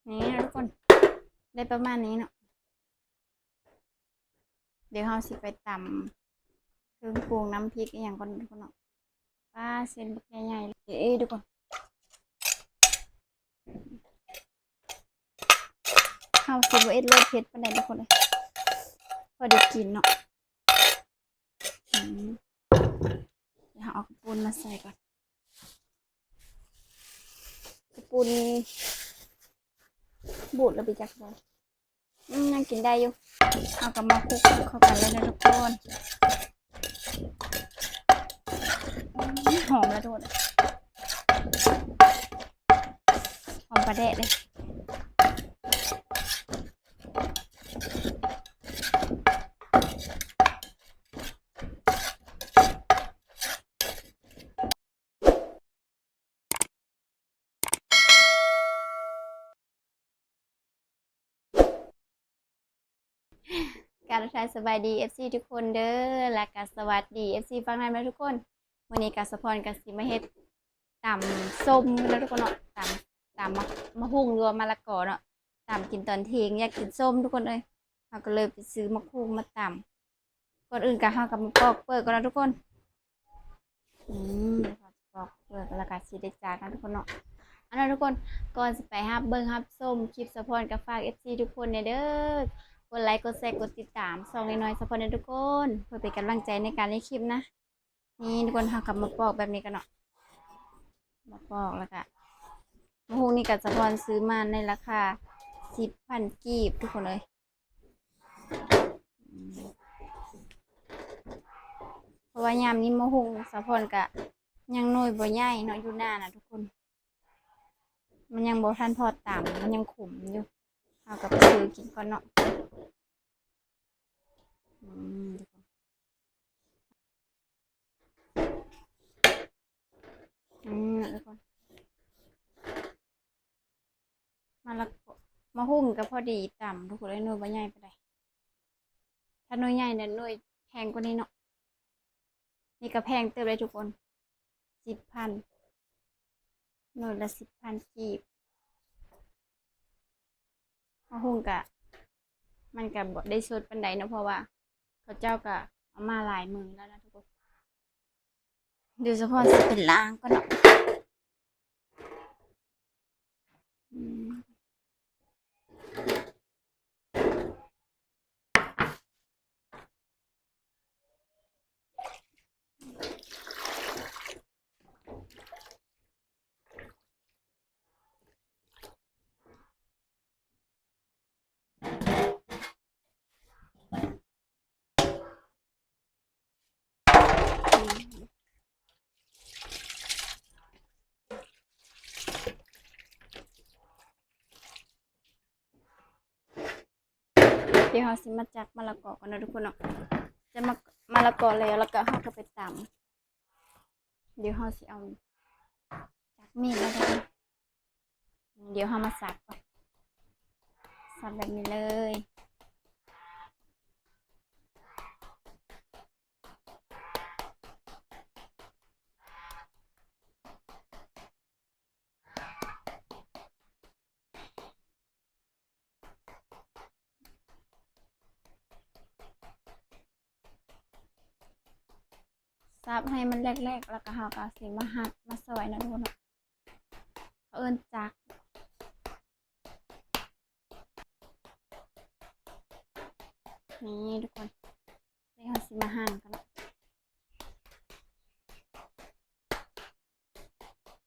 ນີ້ເນາະທຸກຄົນ ໄດ້ປະມານນີ້ເນາະ. ດຽວເຮົາຊິໄປຕຳເຄື່ອງປຸງ ນ້ຳພລິກອີ່ຫຍັງກ່ອນທຸກຄົນເນາະ. ປາ ເສັ້ນບັກໃຫຍ່ໆ ເອີ ທຸກຄົນ ເຮົາຊິບໍ່ເຮັດໂລດເຜັດປານໃດທຸກຄົນເອີຍ ພໍໄດ້ກິນເນາະ. ອືມ ດຽວເຮົາເອົາກະປຸນມາໃສ່ກ່ອນ. ກະປຸນບູດແລ້ວໄປຈັກບໍ່? ອືມ ຍັງກິນໄດ້ຢູ່. ເຮົາກະມາຄຸກເຂົ້າກັນເລີຍເນາະທຸກຄົນ. ອືມ ຫອມລະໂດດ ຫອມປາແດກເດ້. ກາບທັກທາຍສະບາຍດີ ເອັຟຊີ ທຸກຄົນເດີ ແລະກະສະຫວັດດີ ເອັຟຊີ ຝັ່ງນັ້ນເດີທຸກຄົນ. ມື້ນີ້ກະສະພອນກະຊິມາເຮັດຕຳສົ້ມເນາະທຸກຄົນເນາະ. ຕຳ ຕຳໝາກ ໝາກຫຸ່ງ ຫຼືວ່າມະລະກອເນາະ. ຕຳກິນຕອນທ່ຽງ ຢາກກິນສົ້ມທຸກຄົນເອີຍ. ເຮົາກະເລີຍໄປຊື້ໝາກຫຸ່ງມາຕຳ. ກ່ອນອື່ນກະເຮົາກະມາປອກເປືອກກ່ອນເນາະທຸກຄົນ. ອືມ ປອກເປືອກແລ້ວກະຊິໄດ້ຈານເນາະທຸກຄົນເນາະ. ເອົາເນາະທຸກຄົນ ກ່ອນຊິໄປຮັບເບິ່ງຮັບຊົມຄລິບສະພອນ ກະຝາກ ເອັຟຊີ ທຸກຄົນແດ່ເດີ ກົດໄລ ກົດແຊ ກົດຕິດຕາມຊ່ອງນ້ອຍໆ ສະພອນແດ່ທຸກຄົນ ເພື່ອເປັນກຳລັງໃຈໃນການເຮັດຄລິບນະ. ນີ້ທຸກຄົນ ເຮົາກະມາປອກແບບນີ້ກ່ອນເນາະ. ມາປອກແລ້ວກະ ໝາກຫຸ່ງນີ້ກະສະພອນຊື້ມາໃນລາຄາສິບພັນກີບທຸກຄົນເອີຍ. ເພາະວ່າຍາມນີ້ໝາກຫຸ່ງສະພອນກະຍັງໜ່ວຍບໍ່ໃຫຍ່ເນາະ ຢູ່ນານະທຸກຄົນ ມັນຍັງບໍ່ທັນພໍຕຳ ມັນຍັງຂົມຢູ່. ເຮົາກະໄປຊື້ກິນກ່ອນເນາະ. ອືມ ອືມ ທຸກຄົນ ມະລະກອ ໝາກຫຸ່ງກະພໍດີຕຳທຸກຄົນເອີຍ ໜ່ວຍບໍ່ໃຫຍ່ປານໃດ. ຖ້າໜ່ວຍໃຫຍ່ນະ ໜ່ວຍແພງກວ່ານີ້ເນາະ. ນີ້ກະແພງເຕີບເດ້ທຸກຄົນ ສິບພັນ ໜ່ວຍລະສິບພັນກີບ. ໝາກຫຸ່ງກະ ມັນກະບໍ່ໄດ້ສົດປານໃດເນາະ ເພາະວ່າເຂົາເຈົ້າກະເອົາມາຫຼາຍມື້ແລ້ວນະທຸກຄົນ. ດຽວສະພອນຊິໄປລ້າງກ່ອນເນາະ. ອືມ ດຽວເຮົາຊິມາຈັກມະລະກອກ່ອນເນາະທຸກຄົນເນາະ. ຈັກມະ ມະລະກອແລ້ວ ແລ້ວກະເຮົາກະໄປຕຳ. ດຽວເຮົາຊິເອົາຈັກມີດມາເດີ. ດຽວເຮົາມາສັບກ່ອນ ສັບແບບນີ້ເລີຍ. ສັບໃຫ້ມັນແຫຼກໆ ແລ້ວກະເຮົາກະຊິມາຫັດມາຊອຍເນາະທຸກຄົນເນາະ. ເຂົາເອີ້ນຈັກ ນີ້ທຸກຄົນ ດຽວເຮົາຊິມາຫັ່ນກ່ອນເນາະ.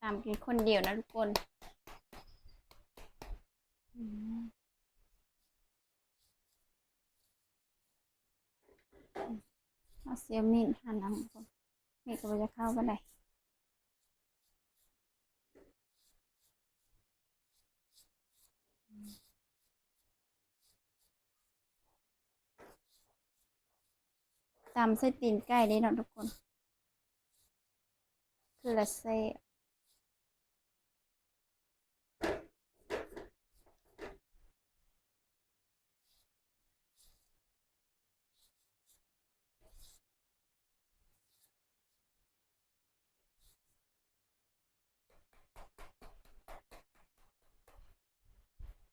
ຕຳກິນຄົນດຽວນະທຸກຄົນ. ອືມ ເອົາສຽວມີດຫັ່ນເອົາ ມີດກະບໍ່ຢາກເຂົ້າປານໃດ. ຕຳໃສ່ຕີນໄກ່ເດ້ເນາະທຸກຄົນ ຄືລະແຊບ. ອ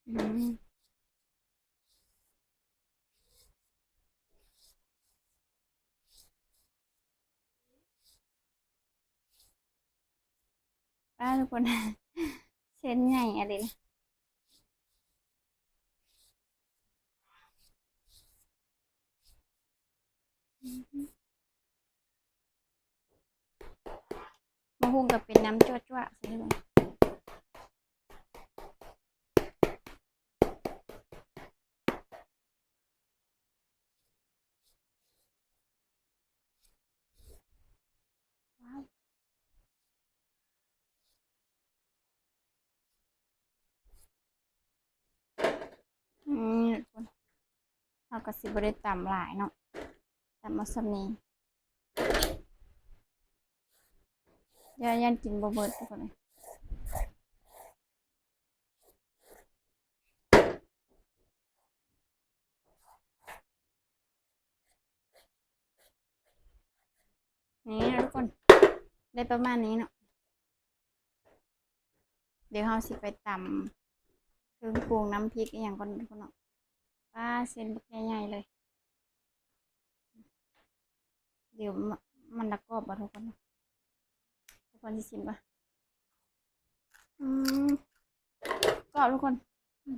ອືມ ປ້າ ທຸກຄົນ ເສັ້ນໃຫຍ່ອີ່ຫຼີນະ. ໝາກຫຸ່ງກໍເປັນນ້ຳຈົວໆ ໃສ່ເລີຍ. ອືມ ເຮົາກໍຊິບໍ່ໄດ້ຕຳຫຼາຍເນາະ ຕຳເອົາສ່ຳນີ້ ຢ້ານ ຢ້ານກິນບໍ່ເບິດ ທຸກຄົນເອີຍ. ນີ້ເນາະທຸກຄົນ ໄດ້ປະມານນີ້ເນາະ. ດຽວເຮົາຊິໄປຕຳເຄື່ອງປຸງ ນ້ຳພລິກອີ່ຫຍັງກ່ອນເນາະທຸກຄົນເນາະ. ປາ ເສັ້ນບັກໃຫຍ່ໆ ເລີຍ. ດຽວ ມັນລະກອບບໍ່ທຸກຄົນເນາະ. ທຸກຄົນຊິຊິມກ່ອນ. ອືມ ກອບທຸກຄົນ. ອືມ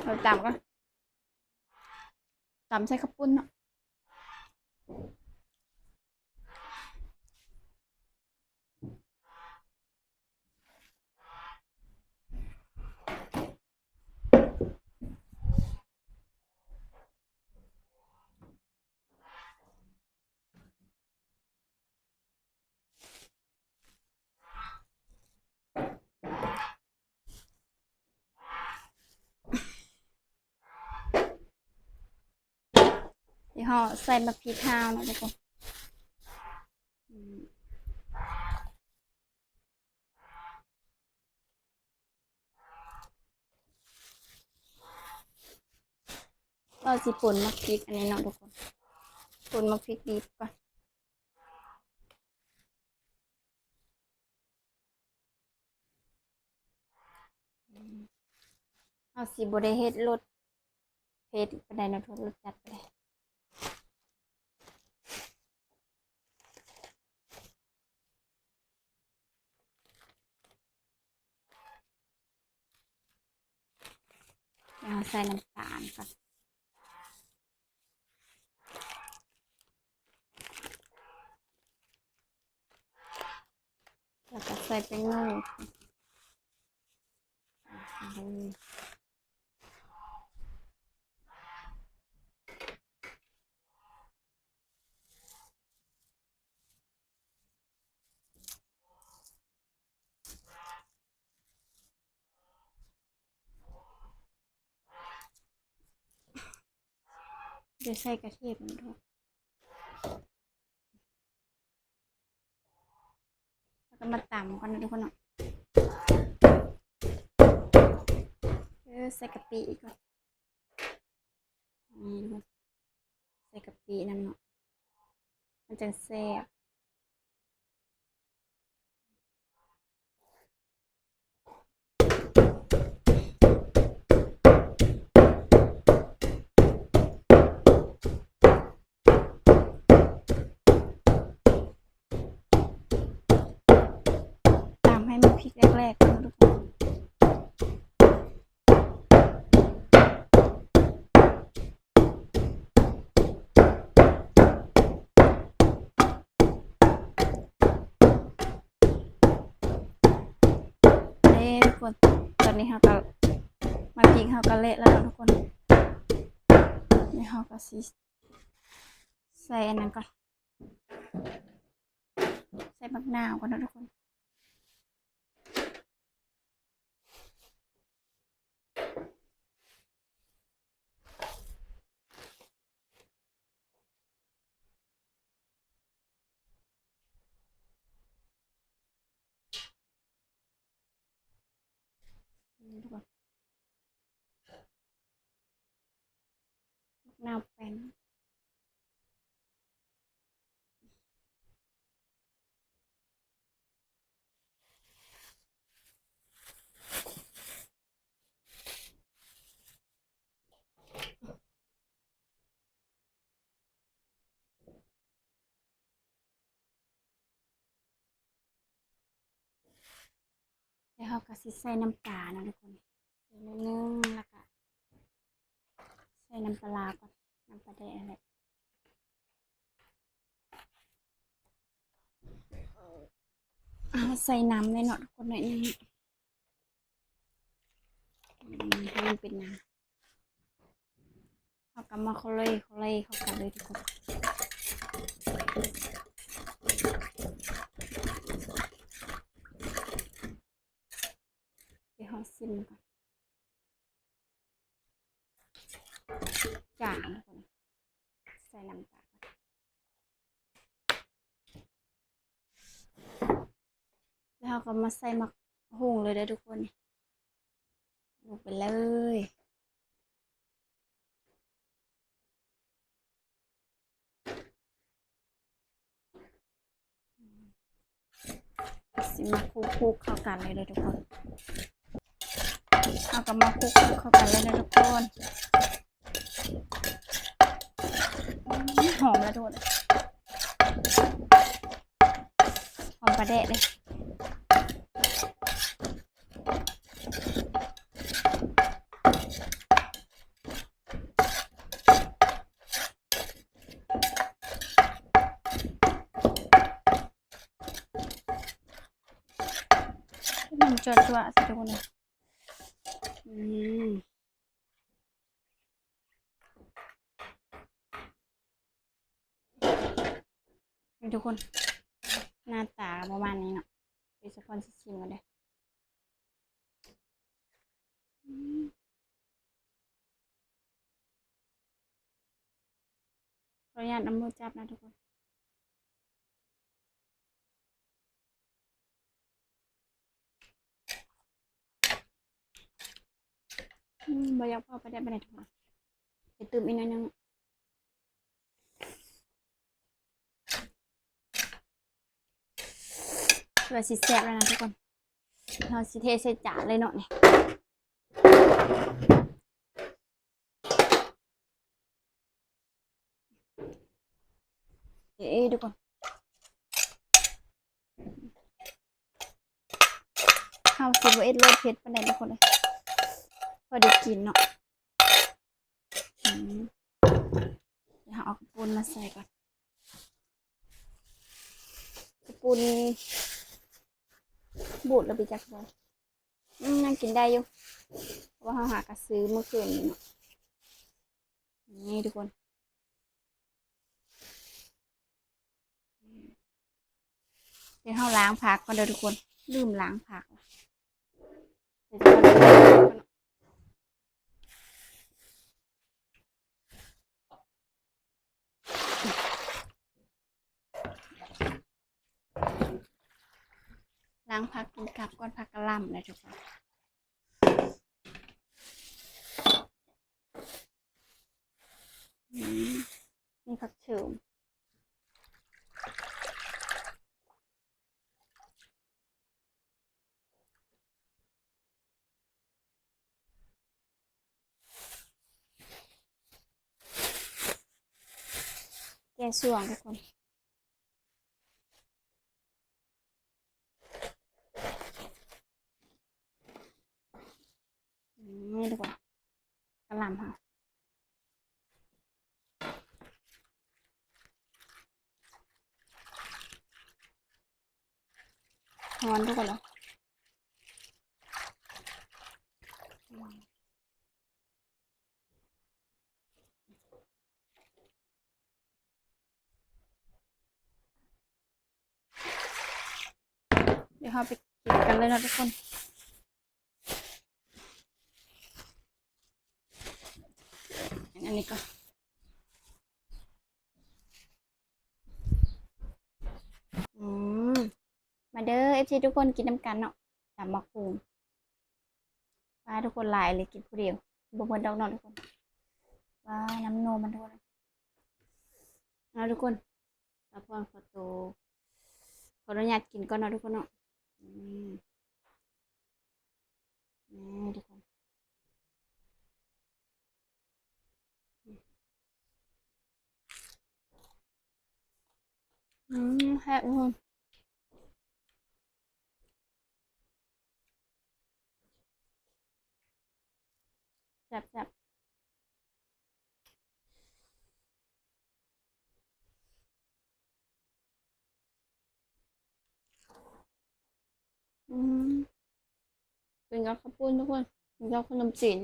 ເອົາຕຳກ່ອນ ຕຳໃສ່ເຂົ້າປຸ້ນເນາະ. ດຽວເຮົາໃສ່ໝາກພິກຫ້າວເນາະທຸກຄົນ. ອືມ ເຮົາຊິປົ່ນໝາກພິກອັນນີ້ເນາະທຸກຄົນ ປົ່ນໝາກພິກດິບກ່ອນ. ເຮົາຊິບໍ່ໄດ້ເຮັດລົດເຜັດປານໃດເນາະ ລົດຈັດປານໃດ. ດຽວເຮົາໃສ່ນ້ຳຕານກ່ອນ ແລ້ວກໍໃສ່ແປ້ງນົວ. ດຽວໃສ່ກະທຽມນຳດ້ວຍ ແລ້ວກໍມາຕຳກ່ອນເນາະທຸກຄົນເນາະ. ເອີ ໃສ່ກະປິອີກກ່ອນ ນີ້ທຸກຄົນ ໃສ່ກະປິນຳເນາະ ມັນຈັ່ງແຊບ. ຕຳໃຫ້ມັນພິກແຫຼກໆກ່ອນເນາະທຸກຄົນ. ເດ້ທຸກຄົນ ຕອນນີ້ເຮົາກໍ ໝາກພິກເຮົາກໍແຫຼກແລ້ວເນາະທຸກຄົນ. ນີ້ເຮົາກໍຊິໃສ່ອັນນັ້ນກ່ອນ ໃສ່ໝາກນາວກ່ອນເນາະທຸກຄົນ. ນີ້ທຸກຄົນ ໝາກນາວແປ້ນ. ເ ແລ້ວເຮົາກໍຊິໃສ່ນ້ຳປາເນາະທຸກຄົນ ໃສ່ໜ້ອຍໜຶ່ງ ແລ້ວກໍໃສ່ນ້ຳປາຫຼ້າກ່ອນ ນ້ຳປາແດກຫັ້ນແຫຼະ ເຮົາໃສ່ນ້ຳແດ່ເນາະທຸກຄົນ ໜ້ອຍໜຶ່ງ ອືມ ໃຫ້ມັນເປັນນ້ຳ ເຮົາກໍມາໂຄເລ ໂຄເລເຂົ້າກັນເລີຍທຸກຄົນ ດຽວເຮົາຊິມກ່ອນ ຈາງ ໃສ່ນ້ຳຕານ ແລ້ວເຮົາກໍມາໃສ່ໝາກຫຸ່ງເລີຍເດີທຸກຄົນ ລົງໄປເລີຍ ຊິມາຄຸກໆເຂົ້າກັນເລີຍເດີທຸກຄົນ ເຮົາກໍມາຄຸກໆເຂົ້າກັນເລີຍເດີທຸກຄົນ ຫອມລະໂດດ ຫອມປາແດກເດ້ ມັນຈົວໆ ໃສ່ທຸກຄົນເລີຍ ອືມ ນີ້ທຸກຄົນ ໜ້າຕາປະມານນີ້ເນາະ ເດ ສາວພອນຊິຊິມກ່ອນເດີ ອືມ ຂໍອະນຸຍາດເອົາມືຈັບນະທຸກຄົນ ອືມ ບໍ່ຢາກເວົ້າປານໃດປານໃດທຸກຄົນ ໄປຕື່ມອີກໜ້ອຍໜຶ່ງ ເພື່ອຊິແຊບແລ້ວນະທຸກຄົນ ເຮົາຊິເທໃສ່ຈານເລີຍເນາະນີ້ ເອີ ທຸກຄົນ ເຮົາຊິບໍ່ເຮັດໂລດເຜັດປານໃດທຸກຄົນເອີຍ ພໍໄດ້ກິນເນາະ ອືມ ດຽວເຮົາເອົາກະປຸ້ນມາໃສ່ກ່ອນ ກະປຸ້ນບູດແລ້ວໄປຈັກບໍ່ ອືມ ຍັງກິນໄດ້ຢູ່ ເພາະວ່າເຮົາຫາກະຊື້ມື້ຄືນນີ້ເນາະ ນີ້ທຸກຄົນ ດຽວເຮົາລ້າງຜັກກ່ອນເດີທຸກຄົນ ລືມລ້າງຜັກ ລ້າງຜັກກິນກັບກ່ອນ ຜັກກະຫຼ່ຳນະທຸກຄົນ ອືມ ມີຜັກເສີມ ແກງຊວງທຸກຄົນ ອືມ ນີ້ທຸກຄົນ ກະຫຼ່ຳເຮົາ ຮ້ອນທຸກຄົນເອີຍ ດຽວເຮົາໄປກິນກັນເລີຍເນາະທຸກຄົນ ອັນນີ້ກໍ ອືມ ມາເດີ ເອັຟຊີ ທຸກຄົນ ກິນນຳກັນເນາະ ຕຳໝາກຫຸ່ງ ປາ ທຸກຄົນ ຫຼາຍເລີຍ ກິນຜູ້ດຽວບໍ່ໝົດດອກເນາະທຸກຄົນ ປາ ນ້ຳນົວມັນທຸກຄົນ ເອົາທຸກຄົນ ສາວພອນຂໍໂຕ ຂໍອະນຸຍາດກິນກ່ອນເນາະທຸກຄົນເນາະ ອືມ ນີ້ທຸກຄົນ ອືມ ແຊບທຸກຄົນ. ແຊບໆ ອືມ ກິນກັບເຂົ້າປຸ້ນທຸກຄົນ ກິນກັບຂະໜົມຈີນ.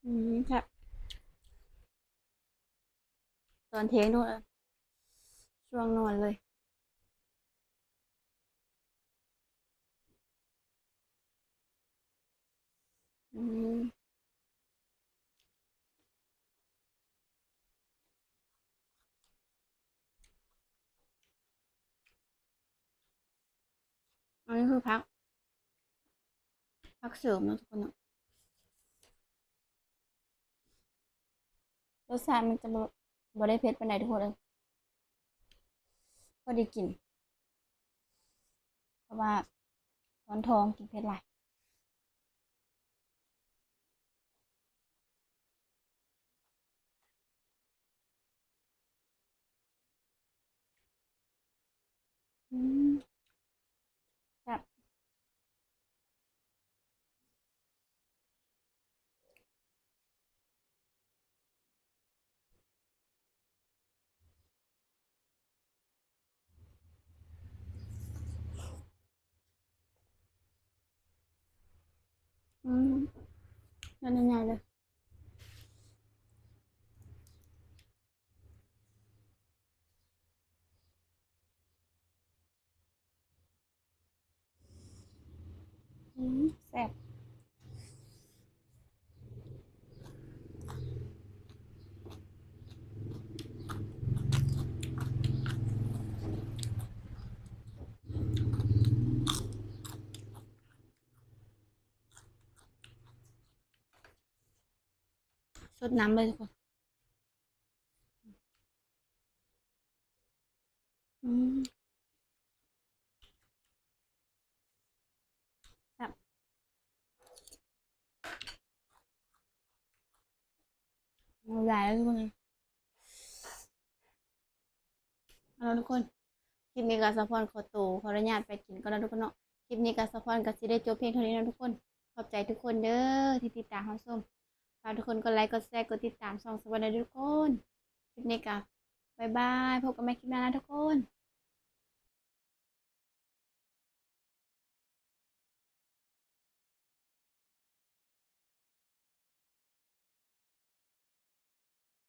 ອືມ ແຊບ ຕອນທ່ຽງໂດດ ຊ່ວງນອນເລີຍ. ອືມ ອັນນີ້ຄືຜັກ ຜັກເສີມເນາະທຸກຄົນເນາະ. ລົດຊາດມັນຈະບໍ່ ບໍ່ໄດ້ເຜັດປານໃດທຸກຄົນເອີຍ ພໍດີກິນ ເພາະວ່າຮ້ອນທ້ອງ ກິນເຜັດຫຼາຍ. ອືມ ແຊບ ອືມ ໜ່ວຍໃຫຍ່ໆ ເລີຍ. ອືມ ແຊບ ສົດນ້ຳເລີຍທຸກຄົນ. ອືມ ແຊບ ຫຼາຍແລ້ວທຸກຄົນ. ເອົາລະທຸກຄົນ ຄລິບນີ້ກໍສາວພອນຂໍໂຕ ຂໍອະນຸຍາດໄປກິນກ່ອນເນາະທຸກຄົນເນາະ. ຄລິບນີ້ກໍສາວພອນກໍຊິໄດ້ຈົບພຽງເທົ່ານີ້ເນາະທຸກຄົນ. ຂອບໃຈທຸກຄົນເດີທີ່ຕິດຕາມຮັບຊົມ. ຝາກທຸກຄົນກົດໄລ ກົດແຊ ກົດຕິດຕາມຊ່ອງສາວພອນໄດ້ເດີທຸກຄົນ. ຄລິບນີ້ກໍບາຍບາຍ ພົບກັນໃໝ່ຄລິບໜ້ານະທຸກຄົນ.